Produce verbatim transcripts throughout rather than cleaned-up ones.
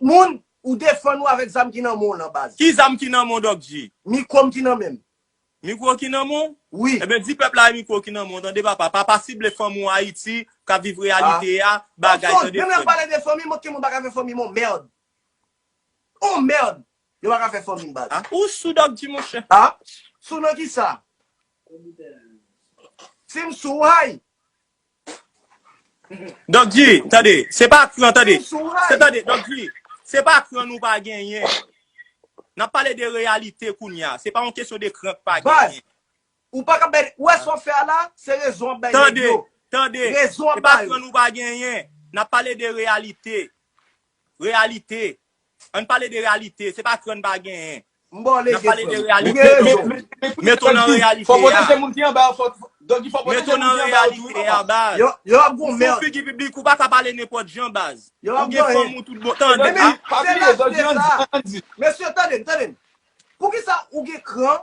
moun, ou defann ou avèk zam ki nan men w lan, baz. Ki zam ki nan men w, Dòk G? Mikwo m ki nan men m. Mikwo ki nan men w? Wi. Ebyen, di pèp la e mikwo ki nan men w, tande, papa. Pa, pa sible fanmi w Ayiti, k ap viv reyalite a, bagay, tande, frè m. Menm lè m pale de fanmi, mwen, ki moun pa ka fè fanmi m, on mèd. On mèd. Yo pa ka fè fanmi m, baz. Ah, ou sou, Dòk G, monchè. Ah, sou nan ki sa? Si m sou, hay. Dòk G, tande, se pa kran, tande. Si m sou, hay. Se, tande, Dòk G, se pa kran nou pa genyen. N ap pale de reyalite kounye a. Se pa yon kesyon de kran k pa genyen. Baz, ou pa ka bay, ou wè sa w fè a la, se rezon w ap bay nèg yo. Tande, tande. Rezon w ap bay yo. Se pa kran nou pa genyen. N ap pale de reyalite. Reyalite. Ann pale de reyalite. Se pa kran n pa genyen. M ba w lege, frè m. N ap pale de reyalite. Ou gen rezon. Mete w nan reyalite a. Fò pwoteje moun ki anba yo, fò, Dòk G, fò pwoteje moun ki anba yo tou, wi, papa. Mete w nan reyalite a, baz. Yo, yo ap goumen. Ou se yon figi piblik, ou pa ka pale nenpòt jan, baz. Yo ap goumen. Ou gen fanm ou tout bon. Tande, ah. Pa bliye, Dòk G, ann di, ann di. Mesye, tande m, tande m. Poukisa ou gen kran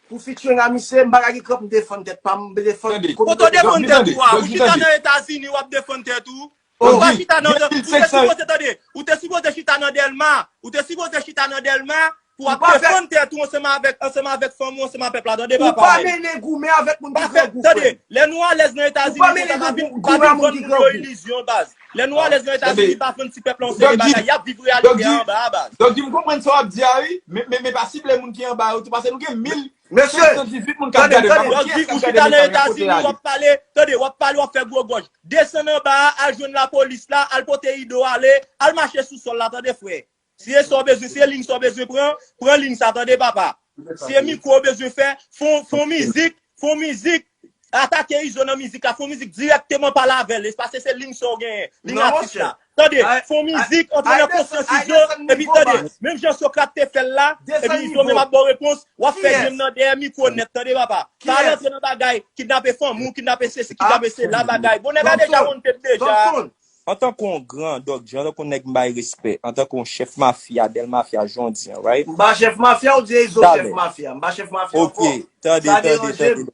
pou featuring a misye, m pa ka gen kran pou m defann tèt pa m, m defann kote. Kote w defann tèt ou a? Ou chita nan Etazini, w ap defann tèt ou? Ou pa chita nan, ou te sipoze, tande, ou te sipoze chita nan Dèlma, ou te sipoze chita nan Dèlma pou w ap defann tèt ou ansanm avèk, ansanm avèk fanmi w, ansanm avèk pèp la, tande, papa. Ou pa mennen goumen avèk moun ki grangou, frè m. Tande, lè nou alèz nan Etazini, nou pa ka vin, pa vin vann moun yo ilizyon, baz. Lè nou alèz nan Etazini, pa vann ti pèp la yon seri bagay, y ap viv reyalite a anba a, baz. Dòk G, m konprann sa w ap di a, wi, men, men, men pa sible moun ki anba yo tou, paske nou gen mil senk san dizuit moun k ap gade n ap wè kiyès k ap gade mesaj la kote l ale. Dòk G, ou chita nan Etazini, w ap pale, tande, w ap pale, w ap fè gwo gòj. Desann anba a, al jwenn lapolis la, al pote Ido ale, al mache sou sòl la, tande, frè. Si e sa w bezwen, si e liy sa w bezwen pran, pran liy sa, tande, papa. Si e mikwo w bezwen fè, fè on, fè on mizik, fè on mizik, atake Izo nan mizik la, fè on mizik dirèkteman pale avè l, paske se liy sa w genyen, liy atis la. Tande, fè on mizik, antre nan konsyans Izo, epi tande, menm jan Sokrat te fè l la, epi Izo menm ap ba w repons, w ap fè je m nan dèyè mikwo nèt, tande, papa. Pa rantre nan bagay, kidnape fanmi w, kidnape sesi, kidnape sela, bagay. Bon, nèg la deja konn tèt deja. Antanke yon gran Dòk G, antanke yon nèg m bay respè, antanke yon chèf mafya, Dèl Mafya, jan w di an, right? M pa chèf mafya, ou di Izo chèf mafya. M pa chèf mafya ankò. Ok, tande, tande, tande.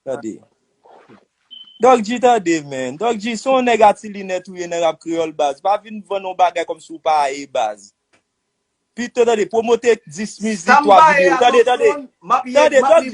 Tande. Dòk G, tande, man. Dòk G, se yon nèg a ti linèt ou ye nan rap kreyòl, baz. Pa vin vann yon bagay kòmsi w pa ye, baz. Pito, tande, pwomote dis mizik, twa videyo. Tande, tande. Tande, Dòk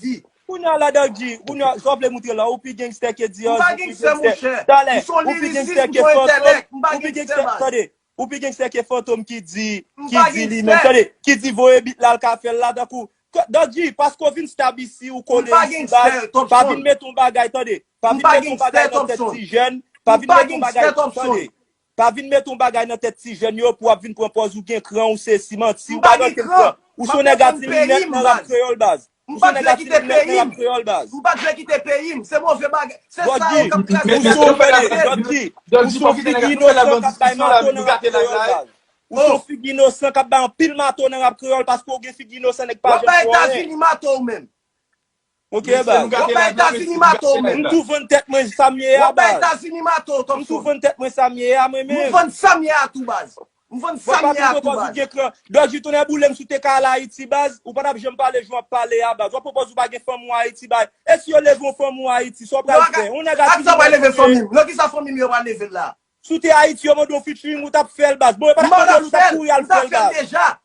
G. Kounye a la, Dòk G, kounye a, sa w vle moutre la, ou pi gangstè ke Diaz, ou pi gangstè. Talè, ou pi gangstè ke Fantom, ou pi gangstè, tande, ou pi gangstè ke Fantom ki di, ki di li menm, tande, ki di voye bit la, l ka fè l la, tankou, Dòk G, paske w vin stab isi, ou kole isi, baz, pa vin met yon bagay, tande, pa vin met yon bagay nan tèt ti jèn, pa vin met yon bagay, tande. Pa vin met yon bagay nan tèt ti jèn yo pou w ap vin pran pòz ou gen kran, ou sesi, manti, ou pa gen okenn kran. Ou se yon nèg a ti linèt nan rap kreyòl, baz. Ou se yon nèg a ti linèt nan rap kreyòl, baz. M pa t vle kite peyi m. Se move bagay. Se sa yo k ap trase. Ou se yon figi inosan k ap bay mato nan rap kreyòl, baz. Ou se yon figi inosan k ap bay anpil mato nan rap kreyòl paske w gen figi inosan, nèg pa janm fè w anyen. W ap bay Etazini mato ou menm. Ok, baz. W ap bay Etazini mato ou menm. M tou vann tèt mwen sa m ye a, baz. W ap bay Etazini mato, Thompson. M tou vann tèt mwen sa m ye a, mwen menm. M vann sa m ye a tou, baz. M vann sa m ye a tou, baz. Dòk G, tounen boule m si w te ka al Ayiti, baz. Ou pa t ap janm pale jan w ap pale a, baz. W ap pran pòz ou pa gen fanmi w Ayiti, baz. E si yo leve yon fanmi w Ayiti, sa w pral fè? Yon nèg a ti leve fanmi m. Nan ki sa fanmi m yo pral leve l la? Si w te Ayiti, yo mande w featuring, ou t ap fè l, baz. Bon, yo pa t ap mande w, ou t ap kouri al fè l, baz.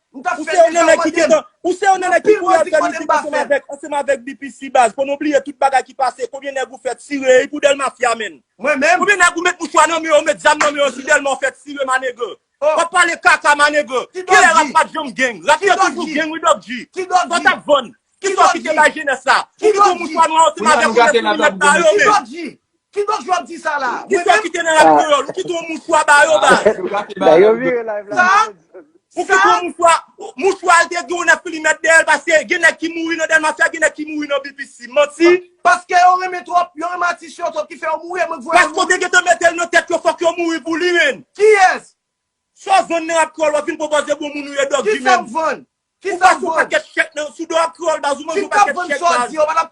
Ou se yon nèg ki gentan, ou se yon nèg ki kouri al fè mizik ansanm avèk, ansanm avèk B P C, baz. Pou nou bliye tout bagay ki pase, konbyen nèg ou fè tire, e pou Dèl Mafya, menn. Mwen menm? Konbyen nèg ou met mouchwa nan men yo, ou met zam nan men yo, si Dèlma w fè tire, manege? W ap pale kaka, manege. Kilè rap pa t janm gang? Rap te toujou gang, wi, Dòk G. Sa w t ap vann? Kisa w kite bay jenès la? Ou kite yon mouchwa nwa ansanm avèk yon nèg pou li met ba yo, menn. Ki dòk jwè ap di sa la? Kisa w kite nan rap kreyòl? Ou kite yon mouchwa ba yo, baz. Nèg yo vire live la. Sa? Ou kite yon mouchwa, mouchwa a te gen yon nèf milimèt dèyè l, paske gen nèg ki mouri nan Dèl Mafya, gen nèg ki mouri nan B P C. Manti. Paske yo renmen twòp, yo renmen atis yo twòp ki fè yo mouri, e mwen k voye yo mouri. Paske w te gentan mete l nan tèt yo, fòk yo mouri pou li, menn. Kiyès? Sa w vann nan rap kreyòl, w ap vin pran pòz de bon moun ou ye, Dòk G, menn. Kisa m vann? Ou pase yon pakèt chèk nan, sou do rap kreyòl, baz, ou manje yon pakèt chèk, baz. W ap vin pran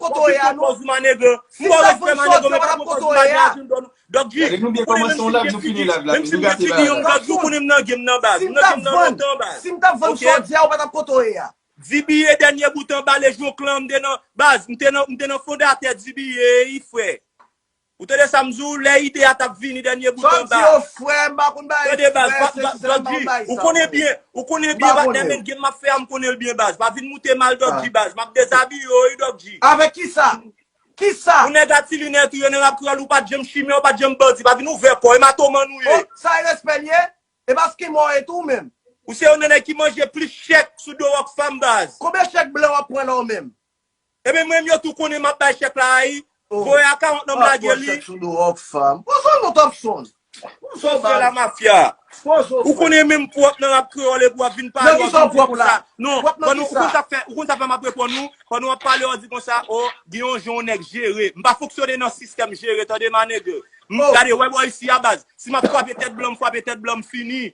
pòz ou, manege. M ba w respè, manege, men w ap pran pòz ou, manege, a vin dòmi. Dòk G, ou konnen menm si m gen figi, menm si m gen figi yon Dòk G, ou konnen m nan game nan, baz. M nan game nan lontan, baz. Si m t ap vann sa w di a, ou pa t ap kote w ye a. D B A dènye bout anba Legion Clan, m te nan, baz, m te nan, m te nan fondatè D B A, wi, frè. Ou tande sa m di w, lè ide a t ap vini dènye bout an ba. Sa w di yo frè, m pa konn bagay frè, se si se m pa konn bagay sa. Ou konnen byen, ou konnen byen patnè men game m ap fè a, m konnen l byen baz. Pa vin moute mal Dòk G baz. M ap dezabiye w wi Dòk G. Avèk kisa? Kisa? Ou nèg a ti linèt ou ye nan rap kreyòl, ou pa t janm chimè, ou pa t janm bandi. Pa vin ouvè kò, e matoman nou ye. Oh, sa e respè l ye? E pa skimo w ye tou ou menm? Ou se youn nan nèg ki manje plis chèk sou do Rockfam baz. Konbyen chèk blan w ap pran la ou menm? Ebyen mwen menm yo tou konnen m ap bay chèk la wi. Voye a karant nan m lage li. Chèk sou do Rockfam. Poze w non Topson. Poze w baz. Mafya. Ou konnen menm pwòp nan rap kreyòl epi w ap vin pale w ap vin di konsa. Non, ou konn sa fè, ou konn sa fè m ap reponn ou. Pandan w ap pale w ap di konsa, o, gen yon jan yon nèg jere. M pa fonksyone nan sistèm jere, tande ma nèg. M gade, wè bò isi a baz. Si m ap frape tèt blan, m frape tèt blan, m fini.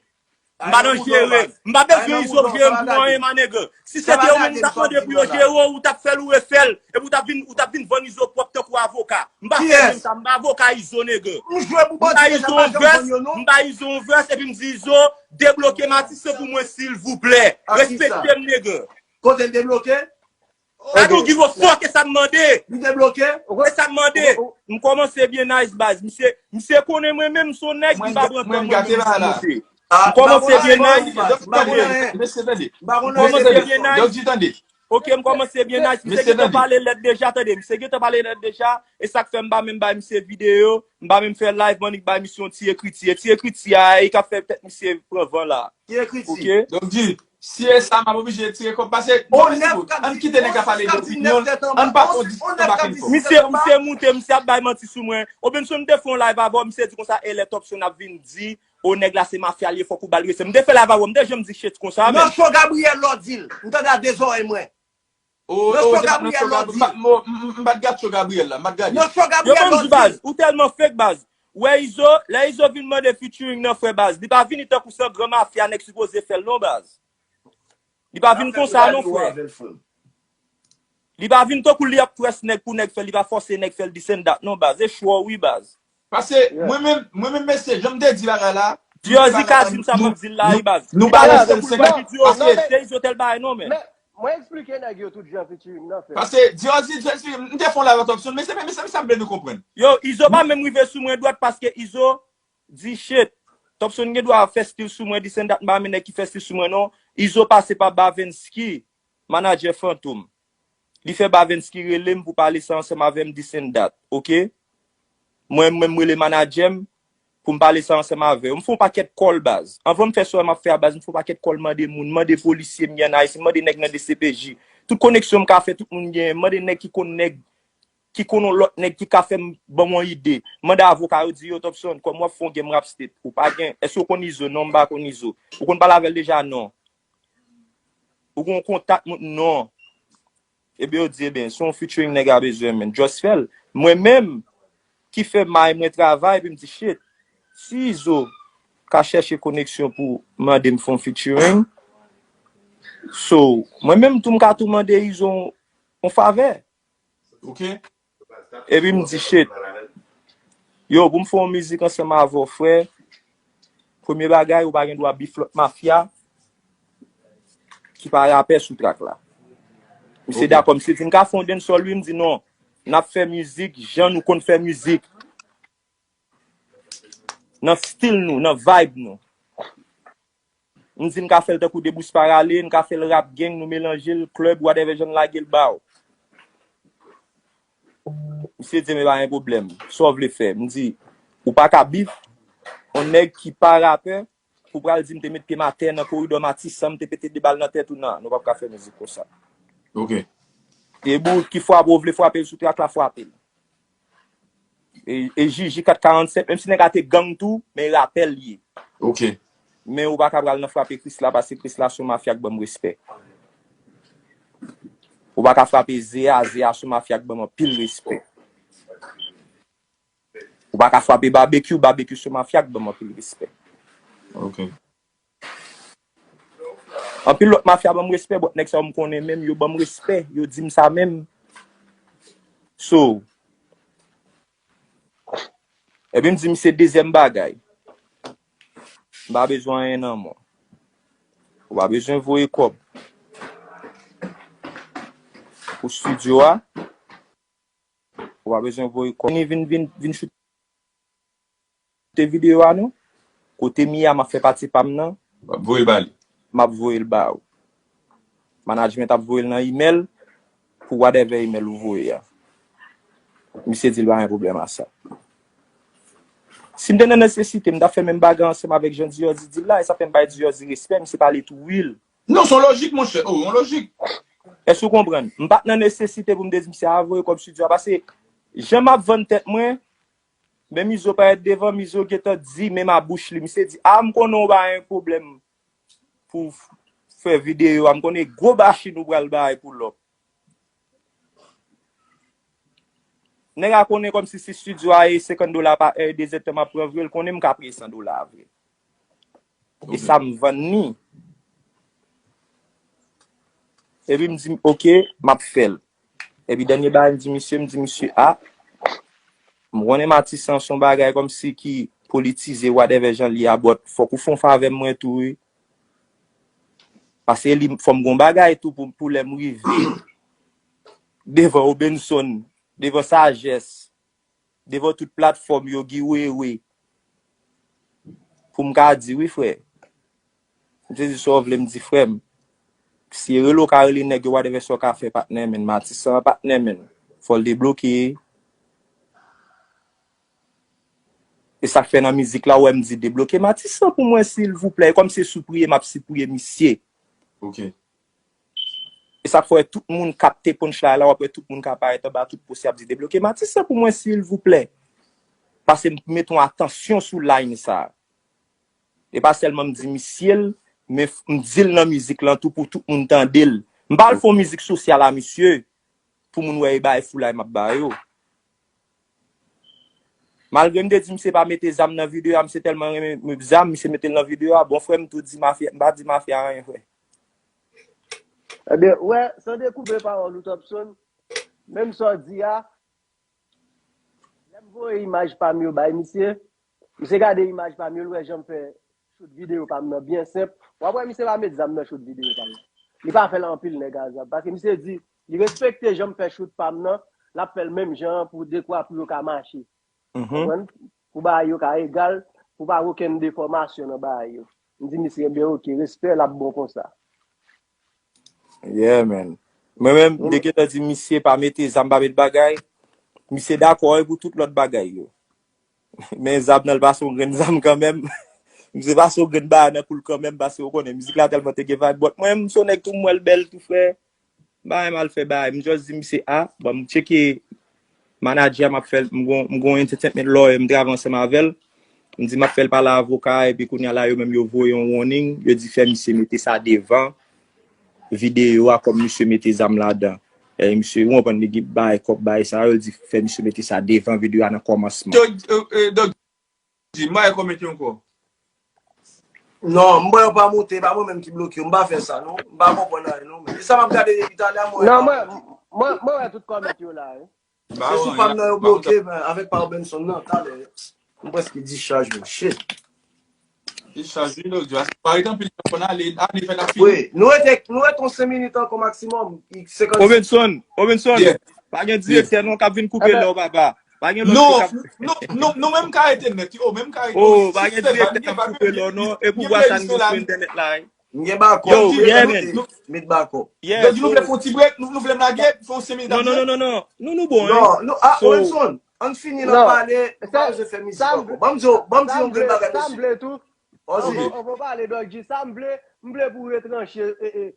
M pa nan jere. M pa bezwen Izo jere m pou anyen ma nèg. Si se te ou menm m t ap mande pou yo jere w, ou t ap fè l ou refè l. Epi ou t ap vin, ou t ap vin vann Izo pwòp tankou avoka. M pa fè menm sa, m pa avoka Izo nèg. M pa Izo yon vès, m pa Izo yon vès epi m di Izo debloke Matissan pou mwen silvouplè. Respekte m nèg. Kote l debloke? Gade yon give a fuck e sa m mande. Li debloke? E sa m mande. M kòmanse byen nice baz. Misye, misye konnen mwen menm se yon nèg ki pa pran tan mwen menm pou monte. M kòmanse byen nice. Mesye tande. M kòmanse byen nice. Dòk G tande. Ok, m kòmanse byen nice. Misye gentan pale lèd deja, tande. Misye gentan pale lèd deja. E sa k fè m pa menm bay misye videyo. M pa menm fè live, m annik bay misye yon ti ekriti. E ti ekriti a, e k ap fè tèt misye pran van la. Ki ekriti? Ok. Dòk G, si e sa, m ap oblije retire kòb. Pase, ann kite nèg la pale de opinyon l, ann pa fè yon diskou bak and forth. Misye, misye moute, misye ap bay manti sou mwen. Obenson, m te fè yon live avè w, misye di konsa, e lè Topson ap vin di, o nèg la se mafya l ye, fòk ou ba l respè. M te fè live avè w, m te janm di shit konsa menm. Nan show Gabriel lò di l, m tande a de zòrèy mwen. Nan show Gabriel lò di l. M pa t gad show Gabriel la, m pa t gade. Nan show Gabriel lò di l. Yo ban m di baz, ou tèlman fake baz. Wè Izo, lè Izo vin mande featuring nan frè baz, li pa vini tankou se yon gran mafya nèg sipoze fè l non baz. Li pa vin konsa non frè. Li pa vin tankou li ap press nèg pou nèg fè l, li pa fòse nèg fè l this and that non baz. E chwa w wi baz. Pase mwen menm, mwen menm mesye, jan m te di bagay la, Diyozi ka di m sa m ap di l la wi baz. Li pa vin tankou li pa di Diyozi se Izo tèl bagay non men. Mwen eksplike nèg yo tout jan featuring nan fèt. Pase Diyozi, Diyozi, m te fè yon live ak Topson, mesye, mesye, mesye, sa m vle nou konprann. Yo, Izo pa menm rive sou mwen dwat paske Izo di shit. Topson gen dwa fè stil sou mwen, this and that, m pa renmen nèg ki fè stil sou mwen non. Izo pase pa Bavensky, manadjè Fantom. Li fè Bavensky rele m pou pale sa ansanm avè m, this and that, ok? Mwen, mwen, m rele manadjè m pou m pale sa ansanm avè yo. M fè yon pakèt call baz. Anvan m fè sa m ap fè a baz, m fè yon pakèt call mande moun, mande polisye m gen an Ayiti, m mande nèg nan D C P J. Tout koneksyon m ka fè, tout moun genyen, m mande nèg ki konn nèg, ki konn yon lòt nèg ki ka fè m ban m yon ide. M mande avoka yo di yo, Topson, kòman w ap fè yon game rap state? Ou pa gen, èske w konn Izo? Non, m pa konn Izo. Ou konn pale avè l deja? Non. Ou gen yon kontak moun? Non. Ebyen yo di, ebyen, se yon featuring nèg la bezwen, men just fè l. Mwen menm, ki fè may mwen travay, epi m di, shit, si Izo ka chèche koneksyon pou mande m fè yon featuring, so, mwen menm tou m ka tou mande Izo yon, yon favè. Ok. Epi m di, shit, yo, pou m fè yon mizik ansanm avè w, frè, premye bagay, ou pa gen dwa beef lòt mafya ki pa rapè sou track la. Misye dakò, misye di, m ka fè yon dancehall wi, m di, non, n ap fè mizik jan nou konn fè mizik. Nan stil nou, nan vibe nou. M di n ka fè l tankou de bous parale, n ka fè l rap gang, nou melanje l, club, whatever jan n lage l ba w. Misye di m e pa gen pwoblèm, sa w vle fè? M di, ou pa ka beef yon nèg ki pa rapè pou pral di m te met pye m atè nan koridò Matisan, m te pete de bal nan tèt ou, nan, nou p ap ka fè mizik konsa. Ok. E bout ki frape w vle frape l sou track la, frape l. E, e J J kat karannsenk, menm si nèg la te gang tou, men rapè l ye. Ok. Men ou pa ka pral nan frape Krisla, paske Krisla se yon mafya k ban m respè. Ou pa ka frape Zea, Zea se yon mafya k ban m anpil respè. Ou pa ka frape Babekyou, Babekyou se yon mafya k ban m anpil respè. Ok. Anpil lòt mafya ban m respè, but nèg sa yo m konnen menm, yo ban m respè, yo di m sa menm. So, epi m di misye dezyèm bagay. M pa bezwen anyen nan men w. Ou pa bezwen voye kòb pou studio a. Ou pa bezwen voye kòb. Vini, vin, vin, vin choute videyo a non. Kote m ye a, m ap fè pati pa m nan. W ap voye l ba li. M ap voye l ba ou. Management ap voye l nan email pou whatever email ou voye a. Misye di l pa gen pwoblèm a sa. Si m te nan nesesite, m t ap fè menm bagay ansanm avèk jan Dior di di l la, e sa fè m bay Dior di respè, misye pale tou real. Non, se yon lojik, monchè. Oh, yon lojik. Èske w konprann? M pa t nan nesesite pou m te di misye a voye kòb studio a, paske jan m ap vann tèt mwen, men Mizo parèt devan, Mizo gentan di menm a bouch li. Misye di, a, m konnen w pa gen pwoblèm pou w fè videyo a, m konnen gwo machin ou pral bay pou lòp. Nèg la konnen kòmsi si studio a e senkant dola pa è, dezèdtan m ap pran vre, l konnen m ka peye san dola vre. E sa m vann li. Epi m di, oke, m ap fè l. Epi dènye bagay m di misye, m di misye, a, m konnen Matisan se yon bagay kòmsi ki politize, whatever jan l ye a, but fòk ou fè yon favè mwen tou, wi. Paske li, fò m gon bagay tou pou, pou lè m rive devan Obenson, devan Sajès, devan tout platfòm yo, Guy Wewe, pou m ka di, wi, frè. M te di, sa w vle m di, frè m. Si rele w ka rele nèg yo, whatever sa w ka fè, patnè, men Matisan, patnè, men. Fò l debloke. E sa k fè nan mizik la, w wè m di, debloke Matisan pou mwen, silvouplè. E kòm se sou priye, m ap sipriye misye. Ok. E sa k fè w wè tout moun kapte punchline la, w ap wè tout moun ka parèt anba tout post y ap di, debloke Matisan pou mwen, silvouplè. Paske m met yon atansyon sou line sa. E pa sèlman m di misye l, men m di l nan mizik lan tou pou tout moun tande l. M pa al fè yon mizik sosyal a misye pou moun wè e bay foulay m ap ba yo. Malgre m te di misye pa mete zam nan videyo a, misye tèlman renmen zam, misye mete l nan videyo a. Bon, frè m tou di mafya, m pa di mafya anyen, frè. Ebyen, wè, san dekoupe pawòl ou, Topson, menm sa w di a, lè m voye imaj pa m yo bay misye, misye gade imaj pa m yo, l wè jan m fè shoot videyo pa m nan byen senp. W ap wè misye pa met zam nan shoot videyo pa m nan. Li pa fè l anpil nèg a zam. Paske misye di, li respekte jan m fè shoot pa m nan, l ap fè l menm jan an pou dekwa pou yo ka mache. Konprann? Pou bagay yo ka egal, pou pa gen okenn defòmasyon nan bagay yo. M di misye, ebyen, oke, respè, l ap bon konsa. Yeah, man. Mwen menm, m te gentan di misye pa mete zam, pa met bagay. Misye dakò wi pou tout lòt bagay yo. Men zam nan, l pase yon grenn zam kanmenm. Misye pase yon grenn bagay nan kou l kanmenm, paske ou konnen, mizik la tèlman te gen vibe. But mwen, m se yon nèg tou, m wè l bèl tou, frè. M pa renmen al fè bagay. M just di misye, a, bon, m tcheke manadjè m ap fè l, m gon, m gon entertainment lawyer, m travay ansanm avè l. M di m ap fè l pale avoka, epi kounye a la, yo menm yo voye yon warning, yo di fè misye mete sa devan videyo a kòm misye mete zam ladan. E misye, ou konprann, li gen bay kòb bay sa yo, li di fè misye mete sa devan videyo a nan kòmansman. Yo, euh, euh, Doc G, m pa wè kòmantè ankò. Non, m wè yo pa moute, pa mwen menm ki bloke yo, m pa fè sa non. M pa konprann anyen non. E sa m ap gade depi talè a, m wè yo Non, pa mwen, mwen, mwen wè tout kòmantè yo la, wi. M pa Se wè sou anyen. pa m nan yo M pa kontan. Bloke, men avèk pa Benson nan, talè. M prèske discharge, monchè. Discharge, wi, Doc G. Parèt anpil, fò n ale, ale fè n ap fini. Wi, nou rete, nou rete yon senk minit ankò maksimòm. Senkant Obenson, Obenson, Yeah. pa gen direktè non k ap vin koupe lè w, papa. Pa gen lòt Non, k ap non, non, non, menm ka rete nèt, wi. Oh, menm ka rete. Oh, pa gen direktè k ap koupe lè w non. E pou vwa sa n gen sou entènèt la, wi. M gen bakò. Yo, yeah, man. Met bakò. Yeah, Donk nou vle so, fè yon ti break, nou, nou vle n lage, fè yon senk minit non, ap non, jwe. Non, non, non, non. Nou, nou bon, Non, wi. non, ah, So, Obenson, ann fini nan Non. pale, nou pa Sa, bezwen fè mizik sa m ankò. vle, Ban m di w, ban m di sa yon m grenn vle, bagay, sa m mesye. vle tou. Vas-y. Anvan, anvan pale, Doc G, sa m vle, m vle pou retranche e, e, e,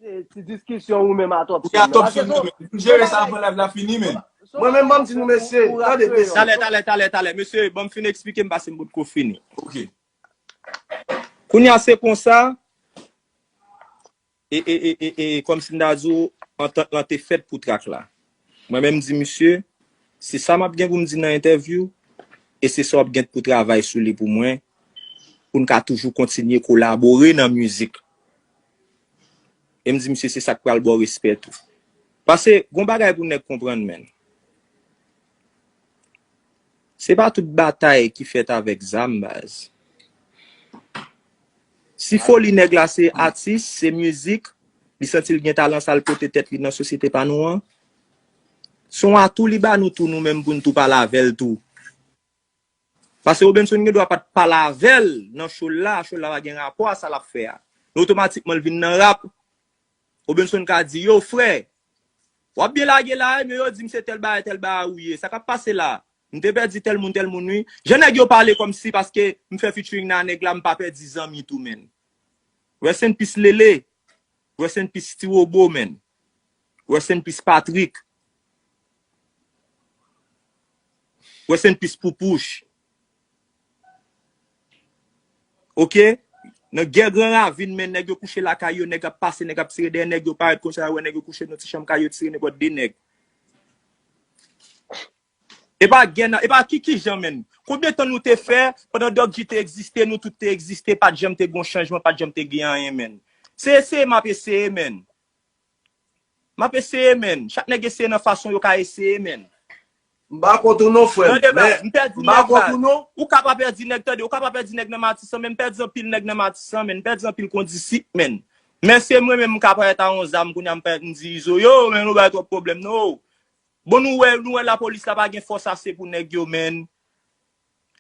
e, ti diskisyon ou menm a Topson Wi, a nan. Paske Topson se yon, menm. M jere sa avan live la fini, men. Se yon Mwen menm, ban m bagay di nou, pou, mesye, pou tande, rap kreyòl. mesye. Talè, talè, talè, talè. Mesye, ban m fin eksplike m, paske m potko fini. Ok. Kounye a, se konsa, e, e, e, e, e, kòmsi m ta di w, antant lan te fèt pou trak la. Mwen menm, m di misye, se sa m ap gen pou m di nan entèvyou, e se sa w ap gen pou travay sou li pou mwen, pou n ka toujou kontinye kolabore nan mizik. E m di misye, se sa k pral ba w respè tou. Paske, gon bagay pou nèg konprann, menn. Se pa tout batay ki fèt avèk zam, baz. Si foli nèg la se atis, se mizik, li santi l gen talan sa, l pote tèt li nan sosyete pa nou an, Se yon atou li ba nou tou, nou menm, pou n tou pale avè l tou. Paske Robenson gen dwa pa t pale avè l nan show l la, show l la pa gen rapò a sa l ap fè a. Men otomatikman l vin nan rap, Robenson ka di, yo, frè, w ap byen lage la, wi, men yo di m se tèl bagay, tèl bagay ou ye. Sa k ap pase la? M te pèdi tèl moun, tèl moun, wi. Jan nèg yo pale kòmsi paske m fè featuring nan nèg la, m pa pèdi zanmi tou, menn. Rest in peace Lele. Rest in peace Ti Wobo, menn. Rest in peace Patrick. Rest in peace Poupouch. Oke? Nan gè Gran Ravin, menn, nèg yo kouche lakay yo, nèg ap pase, nèg ap tire dèyè nèg yo, parèt konsa, wè nèg yo kouche nan ti chanm kay yo, tire nenpòt de nèg. E pa gè nan, e pa ki, ki jan, menn. Konbyen tan nou te fè, pandan Doc G te egziste, nou tout te egziste, pa t janm te gen yon chanjman, pa t janm te gen anyen, menn. Se eseye m ap eseye, menn. M ap eseye, menn. Chak nèg eseye nan fason yo ka eseye, menn. M pa kont ou non, frè m. Tande, baz, m pèdi nèg, baz. Ou ka pa pèdi nèg, tande, ou ka pa pèdi nèg nan Matisan, men m pèdi anpil nèg nan Matisan, menn. M pèdi anpil kondisip, menn. Men se mwen menm, m ka parèt a yon zam, kounye a m parèt, m di Izo, yo, menn, nou bay twòp pwoblèm, non. Bon, nou wè, nou wè lapolis la pa gen fòs ase pou nèg yo, menn.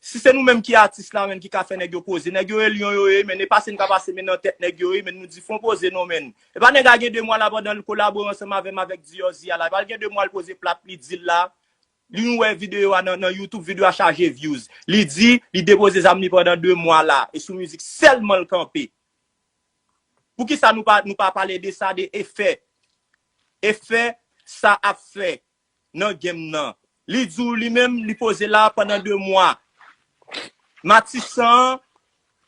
Si se nou menm ki atis la, menn, ki ka fè nèg yo poze, nèg yo e lyon yo ye, menn, e pase n ka pase men nan tèt nèg yo, wi, menn, nou di fon poze non, menn. E pa nèg la gen de mwa la pandan l kolabore ansanm avè m avèk Diorzi a la, e pa l gen de mwa l poze plat li di l la, li nou wè videyo a nan, nan YouTube, videyo a chaje views. Li di, li depoze zam li pandan de mwa la, e sou mizik sèlman l kanpe. Poukisa nou pa, nou pa pale de sa, de efè? Efè sa ap fè nan game nan. Li di w li menm, li poze la pandan de mwa. Matisan an,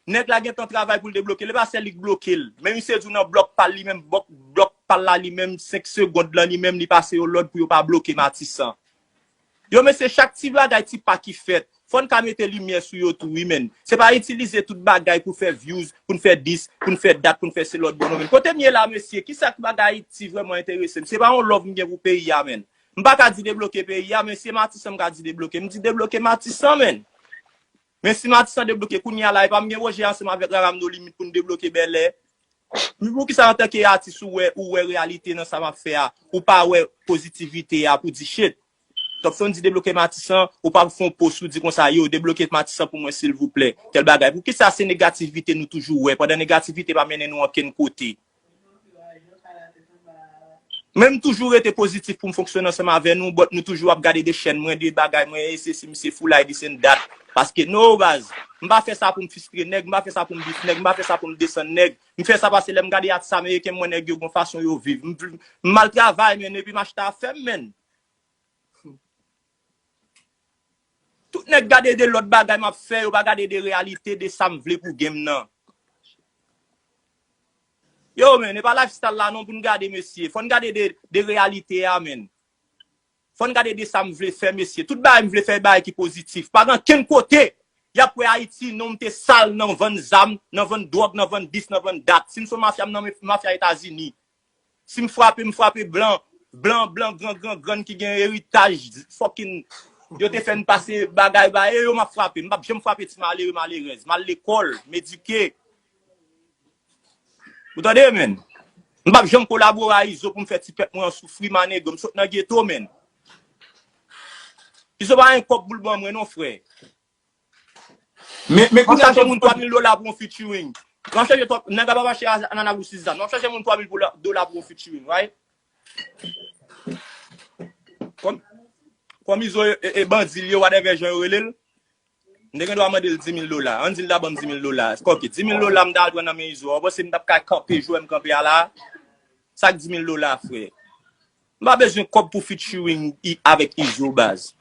nèg la gentan travay pou l debloke l. E pa sèl li k bloke l. Men misye di w nan blòk pa l li menm, blòk, blòk pa l la li menm, senk segond lan li menm, li pase yo lòd pou yo pa bloke Matisan. Yo, mesye, chak ti bagay, ti pa ki fèt, fò n ka mete limyè sou yo tou, wi, menn. Se pa itilize tout bagay pou fè views, pou n fè dis, pou n fè dat, pou n fè se lòt bò, non, menn. Kote m ye la, mesye, kisa k bagay ti vrèman enterese m? Se pa yon love m gen pou peyi a, menn. M pa ka di debloke peyi a, men se Matisan m ka di debloke. M di debloke Matisan, menn. Men si Matisan debloke kounye a la, e pa m gen pwojè ansanm avèk Rara m No Limit pou n debloke Bèlè. Men poukisa antanke atis ou wè, ou wè reyalite nan sa m ap fè a, ou pa wè pozitivite a pou di shit. Topson di debloke Matisan, ou pa fè yon post ou di konsa, yo, debloke Matisan pou mwen silvouplè, tèl bagay. Poukisa se negativite nou toujou wè, pandan negativite pa mennen nou ankenn kote? Men m toujou rete pozitif pou m fonksyone ansanm avè nou, but nou toujou ap gade de chèn mwen, de bagay mwen, e se si misye foulay, this and that. Paske no, baz, m pa fè sa pou m fistre nèg, m pa fè sa pou m bif nèg, m pa fè sa pou m desann nèg. M fè sa paske lè m gade atis ameriken m wè nèg yo gon fason yo viv. M, m mal travay, men, epi m achte afè m, menn. Tout nèg gade de lòt bagay m ap fè, yo pa gade de reyalite de sa m vle pou game nan. Yo, men, e pa lifestyle la non pou n gade, mesye. Fò n gade de, de reyalite a, men. Fò n gade de sa m vle fè, mesye. Tout bagay m vle fè, e bagay ki pozitif. Pa gen kenn kote y ap wè Ayiti, non m te sal nan vann zam, nan vann dwòg, nan vann dis, nan vann dat. Si m se yon mafya, m nan men mafya Etazini. Si m frape, m frape blan, blan, blan, gran, gran, grann ki gen eritaj, fucking, yo te fè n pase bagay ba, e yo m ap frape. M p ap janm frape ti malere, malerèz. M al lekòl, m edike. Ou tande, menn? M p ap janm kolabore a Izo pou m fè ti pèp mwen an soufri, manego. M sot nan geto, menn. Izo pa gen kòb pou l ban mwen, non, frè. Men, men kounye a, chache moun twa mil dola pou yon featuring. M ap chache twa, nèg la pa mache a, anana pou sizam. M ap chache moun twa mil pou la, dola pou yon featuring, right? Kòm, kòm Izo e, e, e bandi l ye, whatever jan yo rele l, m te gen dwa mande l di mil dola. Ann di l ta ban m di mil dola. Kòke, di mil dola m ta al pran nan men Izo a. Ou panse m t ap ka kanpe jan m kanpe a la? Sa k di mil dola, frè? M pa bezwen kòb pou featuring i-, avèk Izo, baz.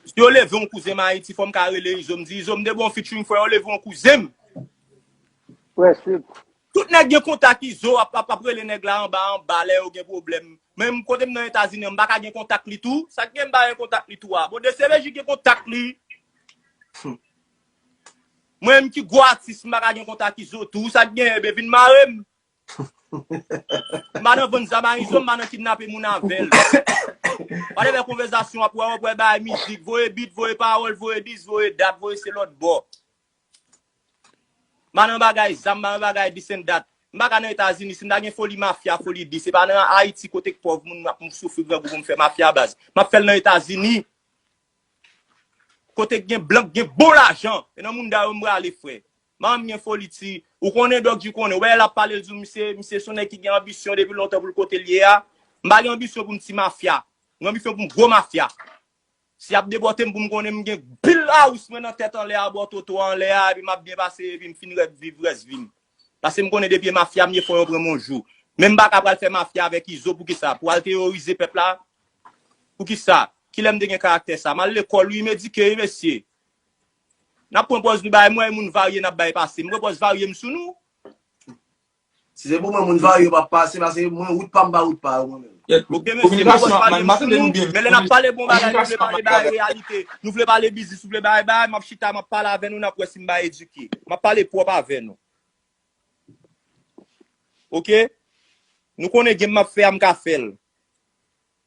Si yo leve yon kouzen m Ayiti, fò m ka rele Izo, m di, Izo, m te ba w featuring, frè, yo leve yon kouzen m. Prensip. Tout nèg gen kontak Izo, ap, ap, ap rele nèg la anba, anba, lè yo gen pwoblèm. Men m, kote m nan Etazini an, m pa ka gen kontak li tou. Sa k gen m pa gen kontak li tou a? Bon, D C B J gen kontak li. Mwen menm ki gwo atis, m pa ka gen kontak Izo tou. Sa k gen, enben vin mare m. M pa nan vann zam a Izo, m pa nan kidnape moun avè l. Whatever konvèsasyon ap wè, w ap wè bagay mizik, voye beat, voye pawòl, voye dis, voye dat, voye se lòt bò. M pa nan bagay zam, m pa nan bagay this and that. M pa ka nan Etazini, si m ta gen foli mafya, foli di, se pa nan Ayiti kote k pòv moun ap soufri grangou pou m fè mafya baz. M ap fè l nan Etazini. Kote k gen blan, k gen bon lajan. E nan mouda yo m prale, frè. Manman m gen foli ti. Ou konnen Dòk G konnen. Ou wè l ap pale l di w, misye, misye se yon nèg ki gen anbisyon depi lontan pou l kote l ye a. M pa gen anbisyon pou m ti mafya. M gen anbisyon pou m gwo mafya. Si y ap depòte m pou m konnen m gen pil house mwen nan tèt anlè a, bò Toto a anlè a, epi m ap byen pase, epi m fin rèd viv rès vi m. Paske m konnen depi e mafya m ye, fò yo pran m yon jou. Men m pa ka pral fè mafya avèk Izo, poukisa? Pou al teyorize pèp la? Poukisa? Kilè m te gen karaktè sa? M al lekòl, wi, m edike, wi, mesye. N ap pran pòz nou bay, mwen, moun varye n ap bay pase. M pran pòz varye m sou nou. Si se pou mwen, moun varye yo p ap pase, paske mwen, wout pa m pa wout pa yo, mwen menm. Ok, mesye, m ap pale nou sou nou, men lè n ap pale bon bagay, nou vle pale bagay reyalite, nou vle pale biznis, nou vle bagay bagay, m ap chita, m ap pale avè nou, n ap wè si m bay edike. M ap pale pwòp avè nou. Ok? Nou konnen game m ap fè a, m ka fè l.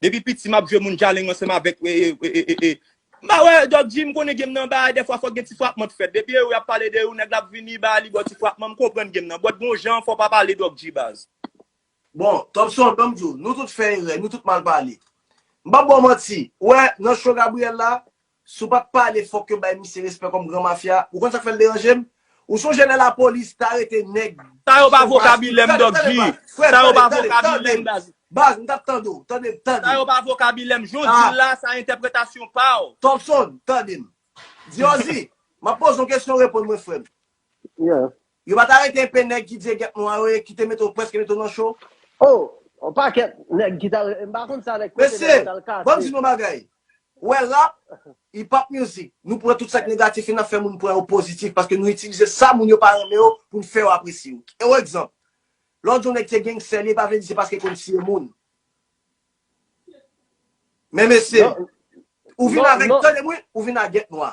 Depi piti, m ap jwe moun jaleng ansanm avèk. M pa wè, Dòk G, m konnen game nan bagay, dèfwa fòk gen ti frapman t fèt. Depi yo ap pale de ou, nèg la ap vini, ba li bò ti frapman, m konprann game nan. Bòt gon jan, fò pa pale Dòk G baz. Bon, Topson, ban m di w, nou tout fè erè, nou tout mal pale. M p ap ba w manti. Ou wè, nan show Gabriel la, si w pa t pale, fòk yo bay misye respè kòm gran mafya. Ou konn sa k fè l deranje m? Ou sonje lè lapolis t arete nèg. Sa yo pa vokabilè m, Dòk G. Sa yo pa vokabilè m, baz. Baz, m t ap tande w. Tande, tande. Sa yo pa vokabilè m. Jan w di l la, sa entèpretasyon pa w. Topson, tande m. Diozi, m ap poze w kesyon, reponn mwen, frè m. Yo pa t arete enpe nèg ki di e gèt nwa yo ye, ki te mete w, prèske mete w nan cho? Oh, yon pakèt nèg ki t arete, m pa konn sa nèg kote nèg yo t al kase. Mesye, ban m di nou yon bagay. Ou wè rap, hip hop music, nou pran tout sa k negatif e n ap fè moun pran yo pozitif, paske nou itilize sa moun yo pa renmen yo pou n fè yo apresye yo. Yon egzanp, lè w di yon nèg se gangstè li, e pa vle di se paske l konn tiye moun. Men mesye, ou vin avèk, tande m wi, ou vin ak gèt nwa.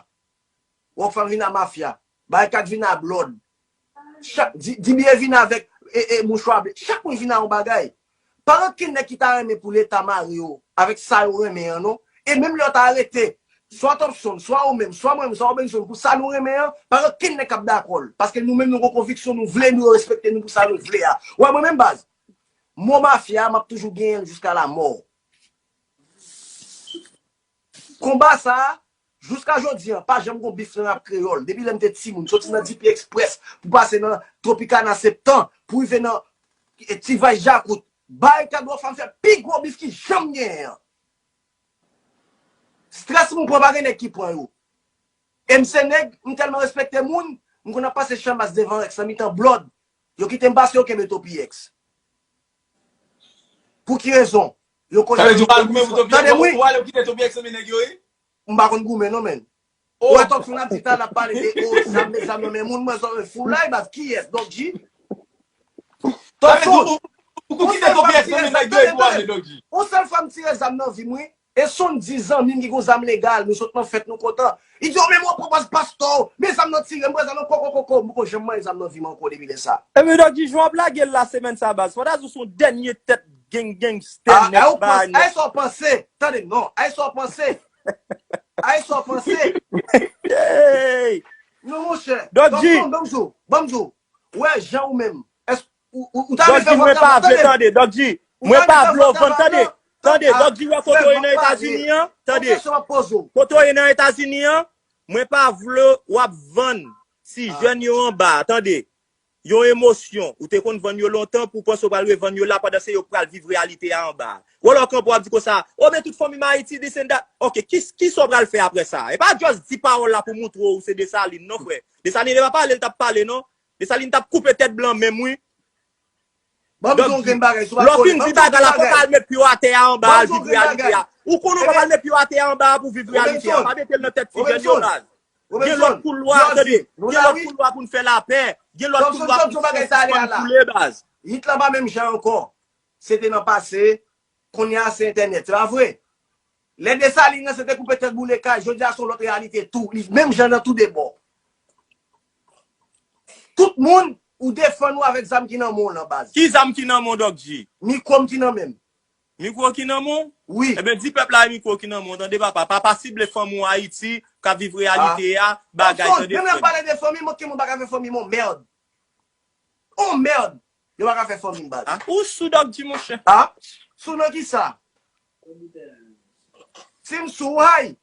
Rockfam vin a mafya. Barikad vin a blòd. Chak, D B A vin avèk e, e, mouchwa ble. Chak moun vin a yon bagay. Pa gen okenn nèg ki ta renmen pou Leta mare yo avèk sa yo renmen an, non. E menm lè yo ta arete, swa Topson, swa ou menm, swa mwen menm, swa Robenson, pou sa nou renmen an, pa gen okenn nèg k ap dakò l. Paske nou menm nou gen konviksyon, nou vle nou, yo respekte nou pou sa nou vle a. Ou wè mwen menm baz, mo mafya a, m ap toujou genyen l jiska lamò. Konba sa a, jiska jodi a, pa janm gon bif nan rap kreyòl. Depi lè m te timoun, soti nan D P Express pou pase nan Tropicana Septan, pou rive nan T-Vice Djakout. Barikad Rockfam fè pi gwo bif ki janm genyen an. Strès m pran, pa gen nèg ki pran yo. E m se nèg, m tèlman respekte moun, m konn ap pase chanmas devan Rex nan mitan blòd. Yo kite m pase, yo kenbe Topi X. Pou ki rezon? Yo konnen. Sa vle di ou pa al goumen pou Topi X, ou ale ou kite Topi X nan men nèg yo, wi? M pa konn goumen non, menn. Ou wè Topson ap di talè ap pale de o zam, met zam nan men moun, mwen zòrèy foulay baz, kiyès? Dòk G? Topson, ou kite Topi X nan men nèg yo epi w ale, Dòk G. Yon sèl fwa m tire zam nan vi m, wi. E se yon di zanmi m ki gon zam legal, nou sot nan fèt, nou kontan. Li di, o, men mwen pran pòz pastè, men zam nan tire, m pran zam nan koko, koko, m poko janm manyen zam nan vi m ankò depi lè sa. Ebyen, Dòk G, jan w ap lage l la semèn sa, baz, fò ta di w se yon dènye tèt gang, gangstè, nèg bagay, nèg. Ay, sa w panse, tande, non, ay, sa w panse. Ay, sa w panse. Non, monchè. Dòk G. Ban m di w, ban m di w. Ou wè, jan ou menm, èske ou, ou, ou ta vle fè vòt la, tande. Dòk G, mwen pa vle, tande, Dòk G, mwen pa vle w vann, tande. Tande, Dòk G, wè kote w ye nan Etazini an, tande. Kote w ye nan Etazini an, mwen pa vle w ap vann ti jèn yo anba a, tande. Yon emosyon, ou te konn vann yo lontan pou w panse w pral revann yo la pandan se yo k pral viv reyalite a anba a. Wè lè w kanpe w ap di konsa, o men tout fanmi m Ayiti, this and that. Ok, ki, kisa w pral fè apre sa? E pa just di pawòl la pou montre w se Desalin non, frè. Desalin te pa pale, l t ap pale non. Desalin t ap koupe tèt blan menm, wi. Ban m di w yon grenn bagay, si w pa kole. Lè w fin di bagay la, fò w al met pye w atè a anba a, al viv reyalite a. Ou konnen w pa pral met pye w atè a anba a pou viv reyalite a. Pa mete l nan tèt ti jèn yo, baz. Gen lòt koulwa, tande. Gen lòt koulwa pou n fè lapè. Gen lòt koulwa pou n fè sispann koule, baz. Hit la pa menm jan ankò. Se te nan pase, kounye a se entènèt. Se pa vre? Lè Desalin nan se te koupe tèt boule kay, jodi a se yon lòt reyalite tou. Li menm jan nan tou de bò. Tout moun, ou defann ou avèk zam ki nan men w lan, baz. Ki zam ki nan men w, Dòk G? Mikwo m ki nan men m. Mikwo ki nan men w? Wi. Ebyen, di pèp la e mikwo ki nan men w, tande papa. Papa sible fanmi w Ayiti, k ap viv reyalite a, bagay, tande frè m. Menm lè w pale de fanmi, manke moun pa ka fè fanmi m yon mèd. On mèd. Yo pa ka fè fanmi m, baz. Ou sou Dòk Di, monchè. Ah? Sou nan ki sa? Si m sou, hay.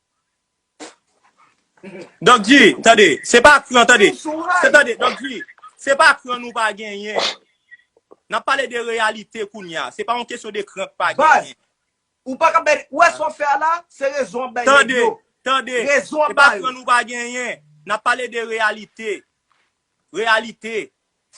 Dòk Di, tande, se pa kran, tande. Si m sou, hay. Se tande, Dòk Di, se pa kran nou pa genyen. N ap pale de reyalite kounye a. Se pa yon kesyon de kran k pa Baz. Genyen. Ou pa ka bay. Ou wè sa w fè a la? Se rezon an bay nèg Tande, yo. Tande. Rezon an Se pa bay yo. Kran nou pa genyen. N ap pale de reyalite. Reyalite.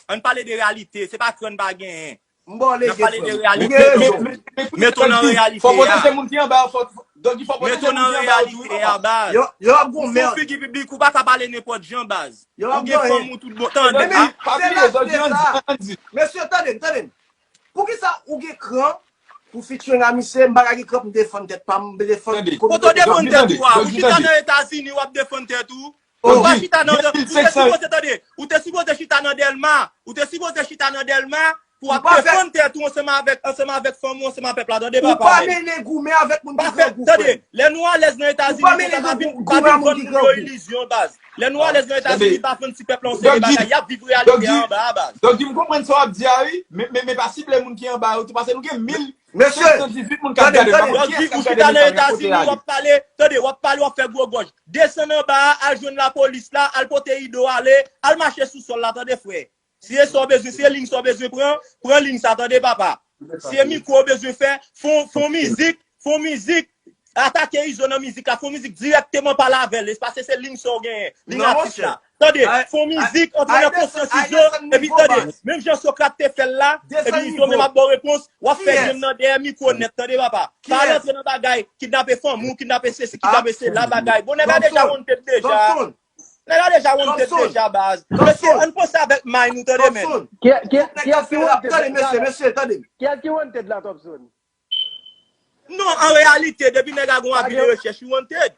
Ann pale de reyalite. Se pa kran n pa genyen. M ba w N ap pale de lege, frè. reyalite. Ou gen rezon. Meto nan reyalite. Fò pwoteje moun ki anba, fò Dòk Di, fò pwoteje Meto moun nan ki anba yo tou, reyalite a, baz. Yo, yo ap Ou gon sou mèd. Figi piblik, ou pa ka pale nenpòt jan, baz. Yo Ou ap gen gon fanm ou tout bon. Tande. Epi, Ah, pa se kriye, la Dòk Di, se ann di, sa. Ann di. Mesye, tande m, tande m. Poukisa ou gen kran pou featuring a misye? M pa ka gen kran pou m defann tèt pa m, defann Tande. kote Kote w defann Dòk Di, tèt tande. ou a, Dòk ou Di, chita tande. Nan Etazini, w ap defann tèt ou. Oh. Ou pa chita nan, Gen ou te mil senk san. Sipoze, tande, ou te sipoze chita nan Dèlma. Ou te sipoze chita nan Dèlma pou w ap Ou pa fè- defann tèt ou ansanm avèk, ansanm avèk fanm ou, ansanm avèk pèp la, tande, Ou papa. pa mennen goumen avèk moun Pa ki fè, grangou, tande, frè. Lè nou alèz nan Etazini, Ou pa nou mennen pa ka gou- vin, gou- pa goumen vin a moun vann ki moun yo grangou. Ilizyon, baz. Lè nou alèz nan Etazini, Tande. pa vann ti pèp la yon Dòk seri Di, bagay. Y ap viv Dòk reyalite Di, a anba a, baz. Dòk Di, m konprann sa w ap di a, wi. Men, men, men pa sible moun ki anba yo tou, paske nou gen mil Mesye, senk san dizuit moun k ap tande, gade. tande. Pa Dòk Di, ou chita nan Etazini, w ap pale, tande, w ap pale, w ap fè gwo gòj. Desann anba a, al jwenn lapolis la, al pote Ido ale, al mache sou sòl la, tande, frè. Si e sa w bezwen, si e liy sa w bezwen pran, pran liy sa, tande, papa. Si e mikwo w bezwen fè, fon, fon mizik, fon mizik, atake Izo nan mizik la, fon mizik dirèkteman pale avè l, paske se liy sa w genyen, liy Non, atis la. monchè. Tande, Ay, fon mizik, antre ay, nan desann, konsyans ay, Izo, desann epi nivo, tande, baz. Menm jan Sokrat te fè l la, Desann epi Izo nivo. menm ap ba w repons, w ap fè Kiyès? game nan dèyè mikwo nèt, tande, papa. Pa Kiyès? Rantre nan bagay, kidnape fanmi w, kidnape sesi, Ah, kidnape sela, bagay. Bon, nèg la deja Thompson. Wanted deja. Thompson. Nèg la deja Wanted Thompson. Deja, baz. Thompson. Mesye, ann panse avèk may nou, tande, men. Thompson. Ki, ki, Tout nèg ki, k ap ki fè rap. Wanted Tande, la? Mesye, mesye, tande. Ki, ki Wanted la, Thompson? Non, an reyalite, depi nèg la gon avi de Tande. Rechèch, li Wanted.